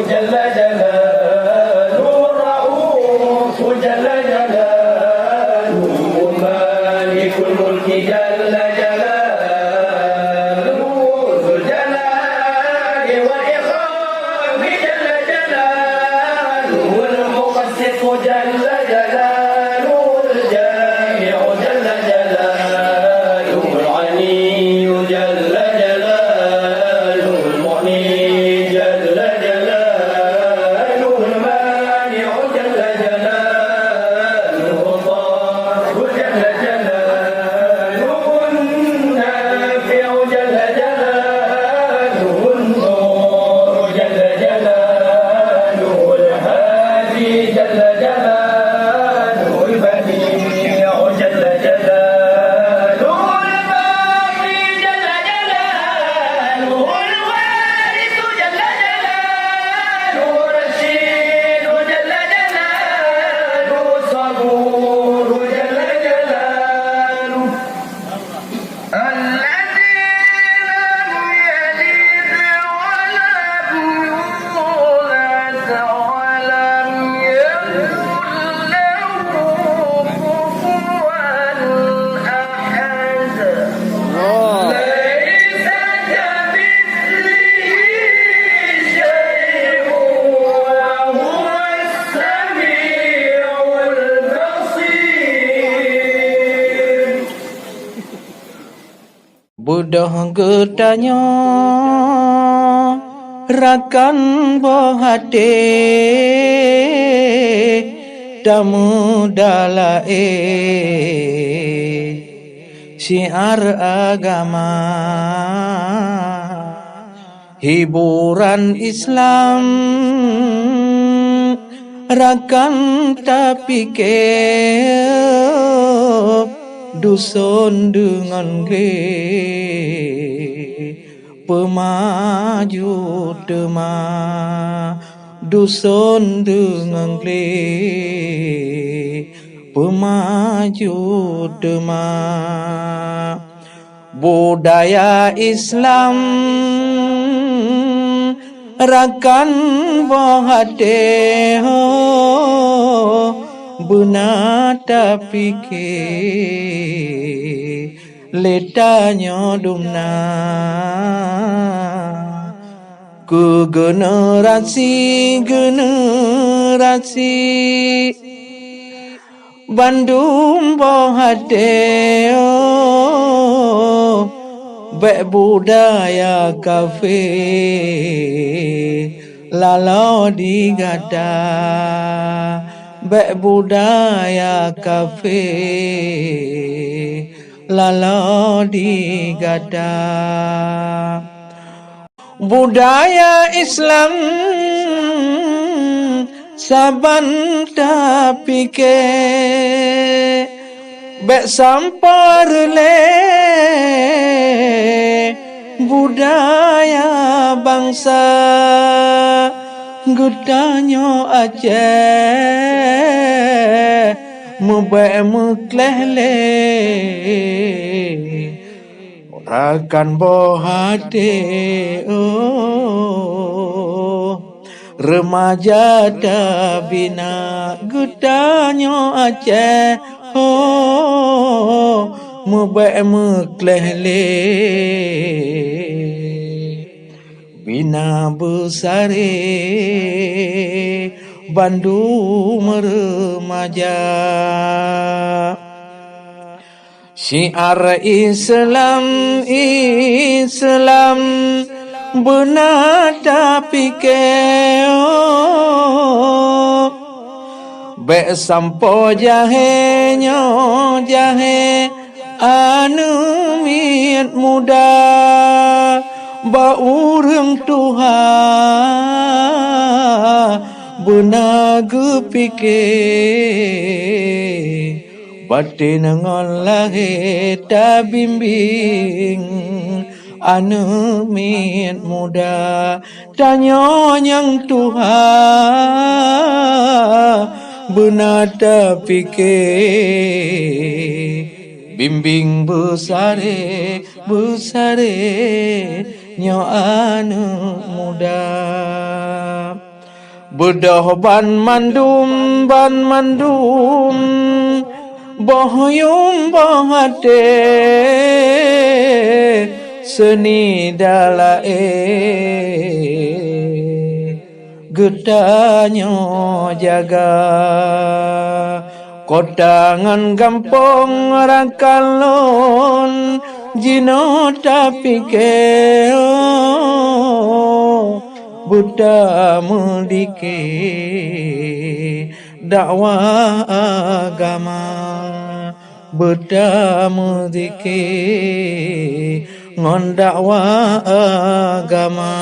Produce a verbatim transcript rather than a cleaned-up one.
جل جلاله، الرؤوف جل جلاله، مالك الملك جل جلاله، ذو الجلال والإكرام جل جلاله، المقسط جل جلاله، الجامع جل جلاله، العلي جل جلاله، المغني جل جلاله، المانع جل جلاله، الضار جل جلاله، النافع جل جلاله، النور جل جلاله، الهادي جل جلاله، البديع جل جلاله، الباقي جل جلاله، الوارث جل جلاله، الرشيد جل جلاله، الصبور جل جلاله. الذي لم يلد ولم يولد ولم يكن له كفوا أحد. ليس كمثله شيء وهو السميع البصير. Beudôh geutanyoe rakan boh até tameudalaé syiar agama. Hiburan Islam rakan tapike, duson deungon glé peumaju teuma, duson deungon glé peumaju teuma. Budaya Islam rakan boh até ho, beuna tapike lé tanyoe dumna keu generasi-generasi. Bandum boh até, oh, bék budaya kafé laloe di gata, bék budaya kafé laloe di gata. Budaya Islam saban tapike, bék sampoe reulee budaya bansa geutanyoe Aceh, meubék meukleh lé rakan boh até, oh, reumaja tabina geutanyoe Aceh, oh, meubék meukleh lé bina beusaré bandum reumaja. Syiar Islam, Islam beuna tapike, oh. Bék sampoe jahé nyoe jahé aneuk miet muda bak ureuëng tuha beuna geupike. Baten ngon lahé tabimbéng aneuk miet muda. Tanyoe nyang tuha beuna tapike, bimbéng beusaré, beusaré nyoe aneuëk muda. Beudôh banmandum, banmandum, boh yuem boh até, seuni dan laén geutanyoe jaga. Kota ngon gampông rakan lôn, jinoe tapike, oh, beutameudike dakwah agama. Beutameudike ngon dakwah agama.